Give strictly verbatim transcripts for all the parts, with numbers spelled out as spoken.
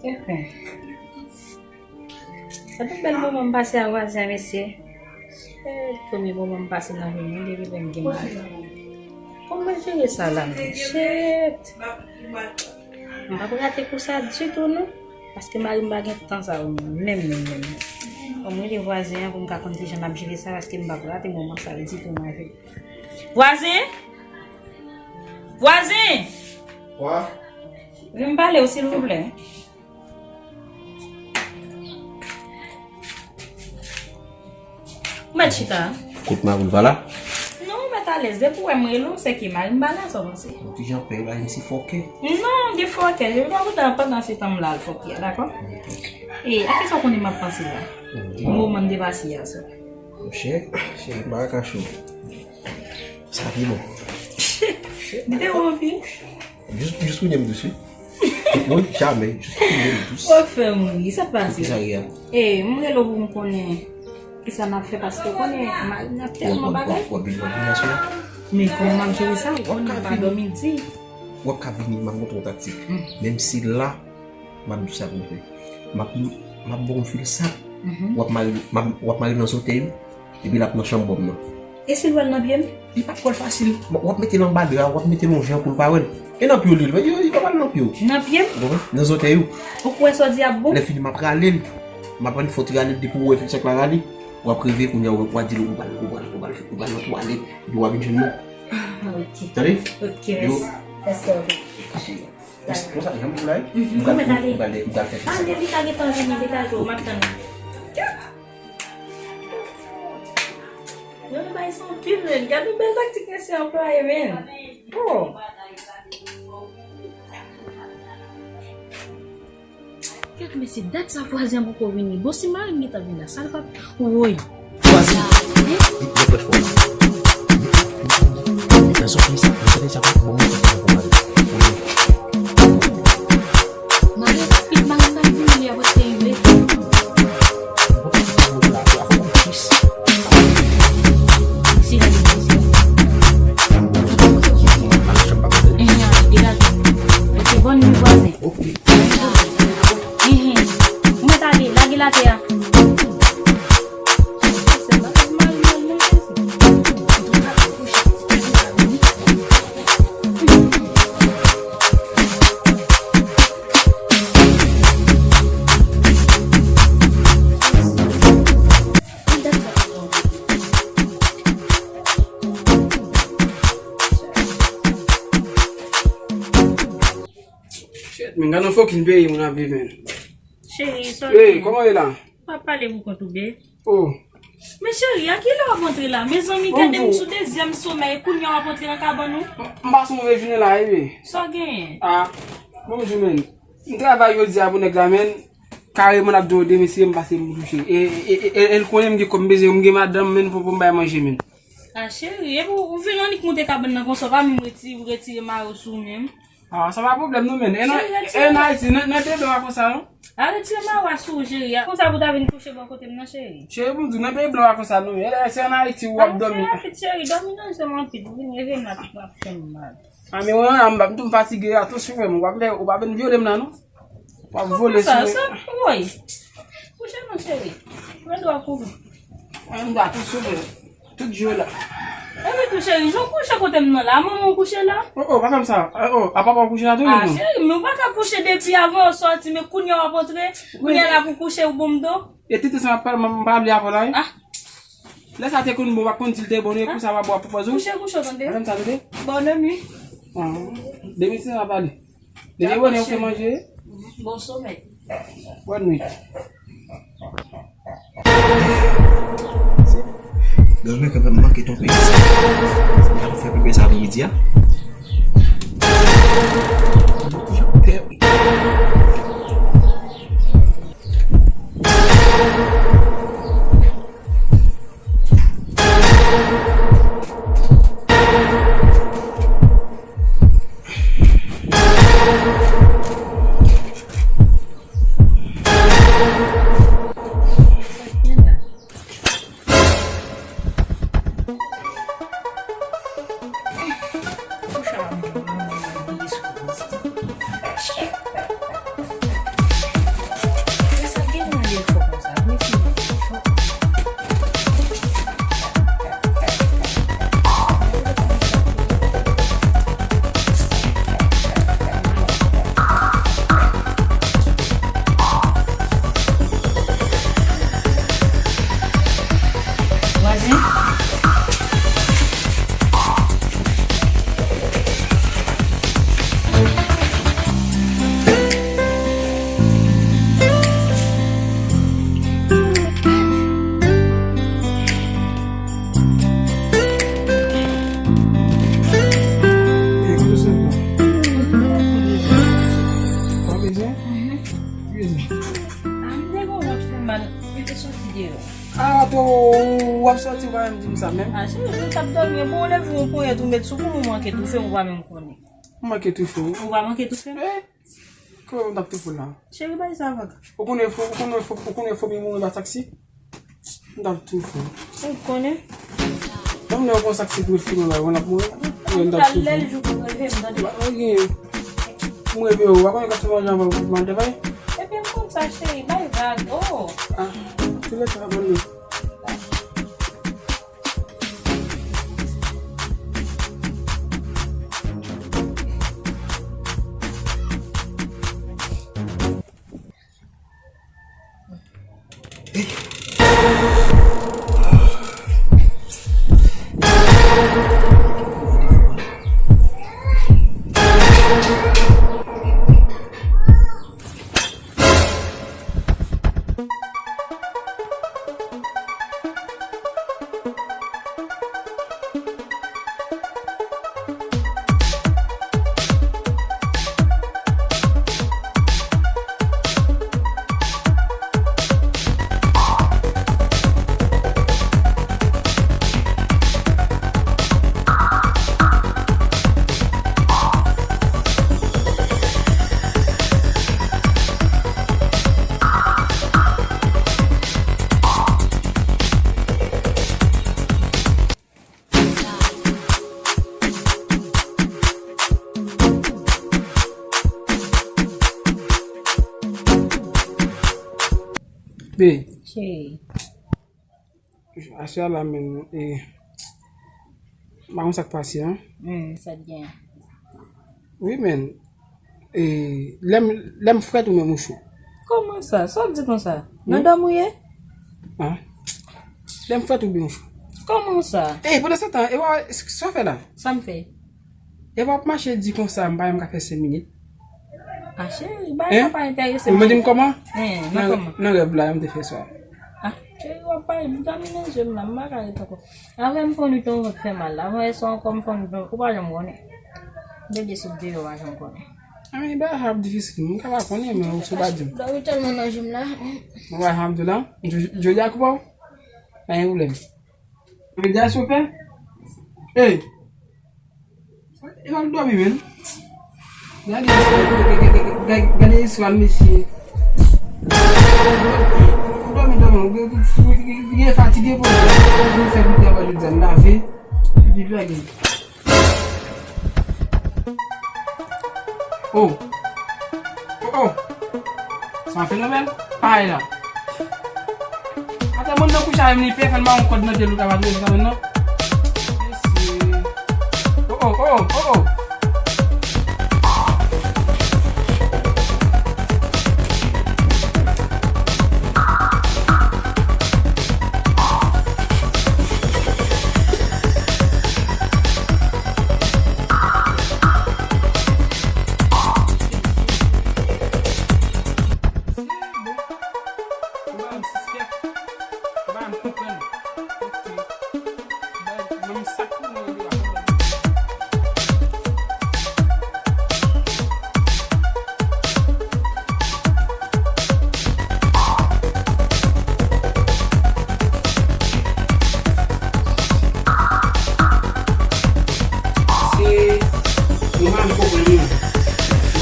Enfen. Sa te bèl moman m pase a vwazen an, mesye. Se premye moman m pase nan vi m wi, depi lè m gen mari. Kòman mwen jere sa la, men? Shit! M p ap rate kou sa ditou, non. Paske mari m pa gen tan sa yo menm, menm, menm, menm. Fò m rele vwazen an pou m ka konn kijan m ap jere sa, paske m p ap rate moman sa yo ditou nan vi m. Vwazen! Vwazen! Wa? Vin pale w, silvouplè. Ou mèt chita. Kout mari w pa la? Non, ou mèt alèz. Depi w wè m rele w, se ke mari m pa la, sa w panse? Bon, kijan pè la, yon ti fòkè? Non, gen fòkè. Je pa kontan pandan se tan m la al fòkè a, dakò? E, a kisa w konnen m ap panse la? Moman m te pase a, sa. Monchè, cheri, m pa ka kache w. Sa pi bon. Li te bon anpil. Jis, jis kounye m dous wi. Wi, jamè, jis kounye m dous. Ou fè m ri, sa k pase? Kisa ki a? E, m rele w pou m konnen kisa n ap fè, paske w konnen mari m nan tèlman bagay. W ap vin, w ap vin aswè? Men kòman m ap jere sa? Ou konnen m pa dòmi di. W ap ka vini, m ap montre w taktik. Menm si la, m ap di w sa pou w fè. M ap, m ap ba w yon fil sab. W ap mare, m ap, w ap mare nan zòtèy ou. Epi l ap nan chanm bòm nan. E si l wè l nan pye m? Li p ap wè l fasil. W ap mete l anba dra, w ap mete l yon jan pou l pa wè l. E nan pye w li, li, li pa pral nan pye w. Nan pye m? Ou konprann? Nan zòtèy ou. Ou kwè sa w di ap bon? Lè fini, m ap rale l. M ap annik fè w ti rale l, depi w wè fil sab la rale, w ap reve, kounye a w ap di l ou pral, ou pral, ou pral, ou pral nan twalèt, epi w ap vin jwenn mwen. Ah, ok. Tande? Ok, mèsi. Mèsi anpil. Konsa, janm pou la, wi. M pral, m pral, m pral fè fil sab. Ale, li ka gentan vini, li ka jwe, m ap tann li. Yo, men bagay sa anpil, men. Gade yon bèl taktik mesye anplwaye, men. Oh. Gad mesye, dat sa vwazen an poko vini. Bon, si mari m gentan vin la, sa l p ap, woy. Vwazen! Hein? Li, li pran fò. Li, li, li, li pran sòti sa, li pran sòti sa, bon, mwen, mwen, mwen, mwen. Mari, pi mari m pa vini, li ap rete rive. Si la vini, si la. Ehe, degaje. Ok, bòn nwi vwazen. Ok. Ehe. Ou mèt ale, lage l atè a. Shit, men gade yon fucking peyi moun ap viv, men. Cheri, sa w gen? Hey, kòman w ye la? W ap pale pou kont ou, babe. Oh. Men cheri, a kilè w ap antre la? Mezanmi, gade m sou dezyèm somèy, kounye a w ap antre nan kabann ou? M, m pase yon vye jounen la, wi. Sa w genyen? Ah, bonjou, men. M travay jodi a pou nèg la, men. Kareman ap di w demen se m pase m touche. E, e, e, e, e l konnen m gen kòb, m bezwen, m gen madanm, men pou, pou m bay manje, men. Ah, cheri, epi w, w vin annik moute kabann nan konsa, w pa menm reti-, retire mayo sou ou menm. Ah, sa pa pwoblèm non, men. E nan, cheri, retire. E nan Ayiti, nan, nan de blan pa konsa, non? A, retire mayo a sou ou, cheri. A, konsa pou w ta vin kouche bò kote m nan, cheri. Cheri, pou m di w, nan peyi blan pa konsa, non. E, e, se an Ayiti w ap dòmi. Ay, fè rapid, cheri, dòmi nan je m anpil. Vin leve m la, tout m ap fè m mal. A, men wè, m ap tou m fatige a, tou sou mwen, w ap lè, ou pa vin vyole m la, non. W ap vole sou mwen. Sa, sa, woy. Kouche non, cheri. Mwen dwa kouvri. Mwen dwa tou sou mwen. Tout jou la. Epi tou, cheri, jan w kouche kote m nan la, manman w kouche la? Oh, oh, pa fè m sa. Eh, oh, a papa w kouche la tou, non? Ah, cheri, men w pa ka kouche depi avan w sòti, men kounye a w ap antre, kounye a la pou kouche ou bon m do. E tete sa m ap pale, m, m pa vle avè w la, wi. Ah. Lè sa te konn bon, w ap konn di l te bon, e kou sa w ap bò pou pòz ou. Kouche, kouche, tande. Pa fè m sa, tande. Bòn nwi. Ah. Demen se sa pale. Depi bonè ou fè manje. Bon somèy. Bòn nwit. Granmè kanmenm manke twonpe. Sa fè pepe sa pou midi a. Jan pè wi. Menm di m sa menm. Ah, cheri, ou t ap dòmi, bon, ou leve yon ponyèt ou met sou kou, ou manke toufe, ou pa menm konnen. Ou manke toufe, wi. Ou pa manke toufe? Eh, kòman m t ap toufe w la? Cheri, bay sa avèk. Ou konnen fo, ou konnen fo, ou konnen fomi mouri anba taksi? M t ap toufe w. Ou konnen? Menm lè w pran taksi pou fini la, w ap mouri. Ou m t ap toufe w. Lè l jou pou reve, m tande. Ba, gen. M reve w, w pa konnen kòb se manje anvan pou manje, bay? Epi m konn sa, cheri, bay vag, oh. Ah, se lè sa, ban nou. Be. Cheri. Aswè a la menm, e, m pa konn sa k pase an. Hmm, sa t gen? Wi, men, e, lè m, lè m frèt ou menm ou cho? Kòman sa? Sa w ap di konsa? Nan dòmi w ye? Ah. Lè m frèt ou byen ou cho? Kòman sa? E, pandan se tan, e, w a, sa w fè la? Sa m fè? E w ap mache di konsa, m pa menm ka fè senk minit. Ah, cheri, bagay sa pa enterese m. Ou mande m kòman? Hen, nan kòman? Nan rèv la, m te fè sa. Ah, cheri, w ap pale, m dòmi nan je m la, m pa ka ret ankò. Avè m fon nwit an, vant fè mal la. Avan yè swa ankò, m fon nwit an, ou pa janm konnen. M te de sou deyò, ou pa janm konnen. A, men bagay sa ap difisil, m ka pa konnen, men ou sou pa di m. Dòmi tèlman nan je m la. Ou pa janm di la? Jodi a koupa w? Pa gen pwoblèm. Gade a chofè. Ey! E w ap dòmi, menn. Gade istwal, gade, gade, gade istwal, mesye. Dòmi, dòmi, ou gen fatige pou ou fè pou travay jodi a, lave, epi blage. Oh. Oh, oh. Se yon fenomèn. Parèy la. Atè moun nan kouche avè m, li pè fè l mawon kòd nan pye l, ou ka pa twouve sa menm non. Mesye. Oh, oh, oh, oh, oh. Ou pa janm sispèk. Ou pa janm konprann. Ok. Bay, ban m sa k pou mwen, yo pa konprann. Se yon mal konprann li. Bon,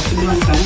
se moun sa, wi.